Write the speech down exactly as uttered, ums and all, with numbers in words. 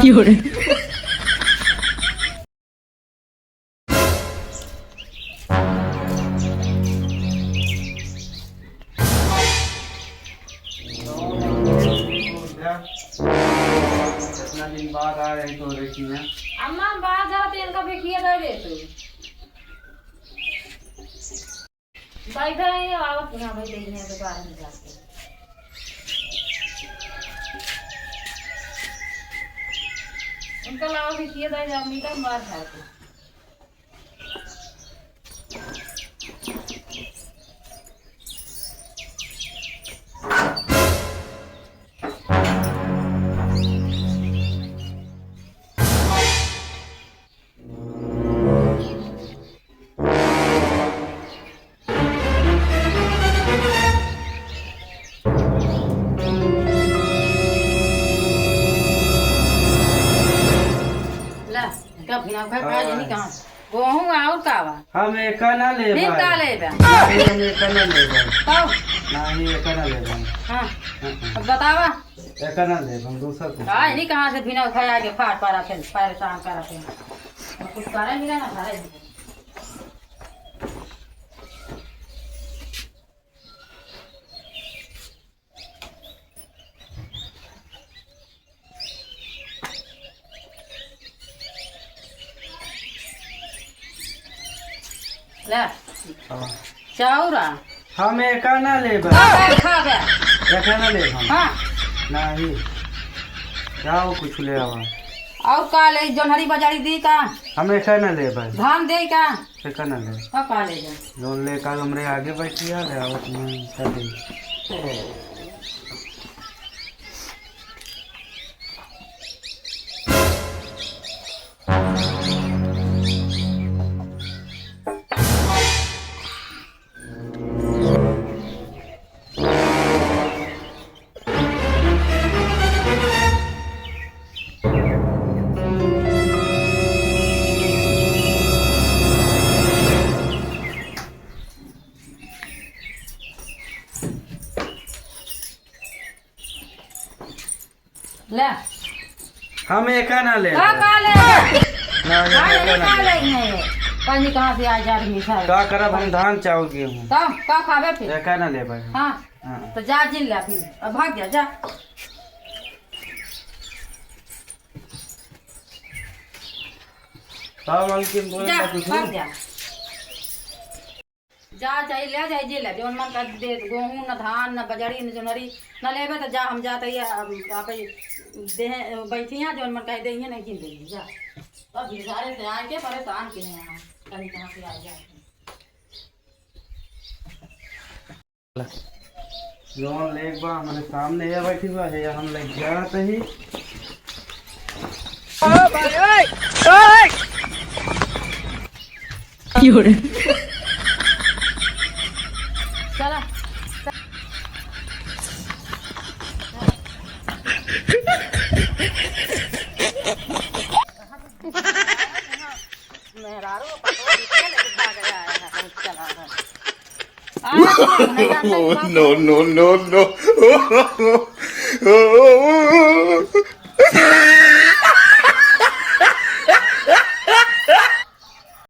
की हो रे? कितना दिन बाद आ रही तो देखी ना। अम्मा बाहर जाते इनका भी किए दे दे तू। बैठा है, आवत ना भाई, देखने के बाहर में जाके। उनका लाओ भी किए दे जा, मीठा मार खाते। ला, कब ना खा, खा जानी कहाँ। गोहूँ और का बा? हम एका ना लेबे। फिर का लेबे? नहीं, हम एका ना लेबे। कब? नहीं, एका ना लेबे। हाँ। हाँ, हाँ। अब बतावा। एका ना लेबे, हम दूसर कुछ का लेबे। नहीं कहाँ से बिना खाए आके फाड़ पारा थे, परेशान करा थे। कुछ करे मिला ना खाए। ले। हाँ। चाउर आ। हम एका ना लेबे। का खाबे? एका ना लेबे हम। हाँ। नहीं। जाओ कुछ ले आवा। और का ले, जोन्हरी बजारी दी का? हम एका ना लेबे। धान दे का? एका ना ले। का, का ले जा? जौन लेकर हमरे आगे बैठी है, ले आओ तुम्हें, कर दे। ले। हम एका ना ले। का, का ले? ना, ये हाँ, एका ये ना का ले। ले है? पानी कहाँ से आ जा रही है? का करब हम धान चाउर गेहूँ? का, का खाबे फिर? एका ना ले भाई। हाँ। हाँ। तो जा जिन ले फिर। अब भाग जा, जा। का मालकिन बोले जा, ना कुछ? भाग जा। जा, चाहे ले जाए, जे ले, जौन मन का दे, गोहूँ, न धान, न बजड़ी, न जोनरी, न लेबे तो जा, हम जात ही, अब आप ही देहे, बैठी हैं, जौन मन का देहे, नहीं किन देहे, जा। अब भिखारे से आके परेशान किहे हैं, कहीं कहाँ से आ जाए। जौन लेक बा, हमारे सामने ये बैठी बा, ये हम ले जात ही। की हो रे? चला। मेहरारू पतोह दिखे लेकिन भाग जाए है, हम चला है। आ, नहीं जानता है। No, no, no, no।